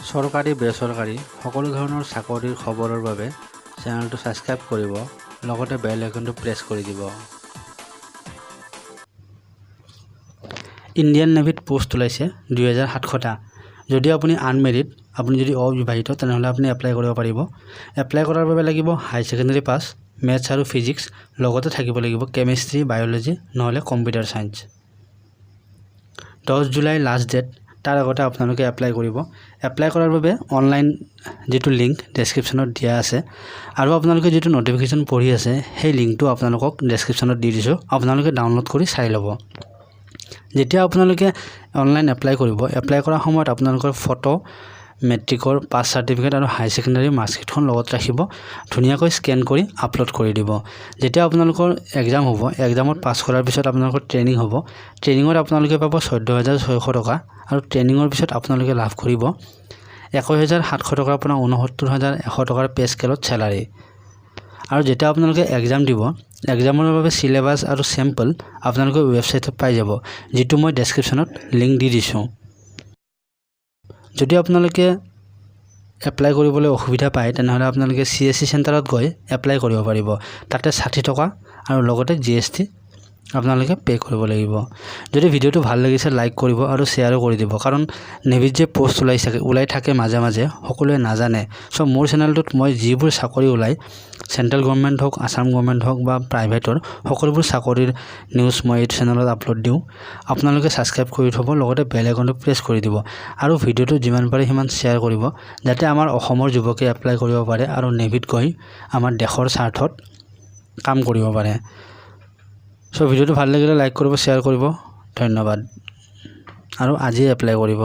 চৰকাৰী, বেচৰকাৰী সকলো ধৰণৰ চাকৰিৰ খবৰৰ বাবে চেনেলটো ছাবস্ক্ৰাইব কৰিব, লগতে বেল আইকনটো প্ৰেছ কৰি দিব। ইণ্ডিয়ান নেভিত পোষ্ট ওলাইছে 2700টা। যদি আপুনি আনমেৰিড, আপুনি যদি অবিবাহিত, তেনেহ'লে আপুনি এপ্লাই কৰিব পাৰিব। এপ্লাই কৰাৰ বাবে লাগিব হাই ছেকেণ্ডেৰী পাছ, মেথছ আৰু ফিজিক্স, লগতে থাকিব লাগিব কেমেষ্ট্ৰি, বায়'লজি নহ'লে computer science. 10 July last date, তাৰ আগতে আপোনালোকে এপ্লাই কৰিব। এপ্লাই কৰাৰ বাবে অনলাইন যিটো লিংক ডেছক্ৰিপশ্যনত দিয়া আছে আৰু আপোনালোকে যিটো ন'টিফিকেশ্যন পঢ়ি আছে, সেই লিংকটো আপোনালোকক ডেছক্ৰিপশ্যনত দি দিছোঁ, আপোনালোকে ডাউনলোড কৰি চাই ল'ব। যেতিয়া আপোনালোকে অনলাইন এপ্লাই কৰিব, এপ্লাই কৰাৰ সময়ত আপোনালোকৰ ফটো, মেট্ৰিকৰ পাছ চাৰ্টিফিকেট আৰু হাই ছেকেণ্ডেৰী মাৰ্কশ্বিটখন লগত ৰাখিব। ধুনীয়াকৈ স্কেন কৰি আপলোড কৰি দিব। যেতিয়া আপোনালোকৰ এক্সাম হ'ব, এক্সামত পাছ কৰাৰ পিছত আপোনালোকৰ ট্ৰেইনিং হ'ব। ট্ৰেইনিঙত আপোনালোকে পাব 14,600 টকা আৰু ট্ৰেইনিঙৰ পিছত আপোনালোকে লাভ কৰিব 21,700 টকাৰ পৰা 69,100 টকাৰ পে স্কেলত চেলাৰী। আৰু যেতিয়া আপোনালোকে এক্সাম দিব, এক্সামৰ বাবে চিলেবাছ আৰু চেম্পল আপোনালোকে ৱেবছাইটত পাই যাব, যিটো মই ডেছক্ৰিপশ্যনত লিংক দি দিছোঁ। যদি আপোনালোকে এপ্লাই কৰিবলৈ অসুবিধা পায়, তেনেহ'লে আপোনালোকে চিএছচি চেণ্টাৰত গৈ এপ্লাই কৰিব পাৰিব। তাতে 60 টকা আৰু লগতে জিএছটি আপোনালোকে পে' কৰিব লাগিব। যদি ভিডিঅ'টো ভাল লাগিছে, লাইক কৰিব আৰু শ্বেয়াৰো কৰি দিব, কাৰণ নেভিত যে পষ্ট ওলাই থাকে মাজে মাজে, সকলোৱে নাজানে। চ' মোৰ চেনেলটোত মই যিবোৰ চাকৰি ওলায়, চেণ্ট্ৰেল গভৰ্ণমেণ্ট হওক, আছাম গভৰ্ণমেণ্ট হওক বা প্ৰাইভেটৰ, সকলোবোৰ চাকৰিৰ নিউজ মই এইটো চেনেলত আপলোড দিওঁ। আপোনালোকে ছাবস্ক্ৰাইব কৰি থ'ব, লগতে বেল আইকনটো প্ৰেছ কৰি দিব আৰু ভিডিঅ'টো যিমান পাৰে সিমান শ্বেয়াৰ কৰিব, যাতে আমাৰ অসমৰ যুৱকে এপ্লাই কৰিব পাৰে আৰু নেভিত গৈ আমাৰ দেশৰ স্বাৰ্থত কাম কৰিব পাৰে। চ' ভিডিঅ'টো ভাল লাগিলে লাইক কৰিব, শ্বেয়াৰ কৰিব। ধন্যবাদ আৰু আজিয়ে এপ্লাই কৰিব।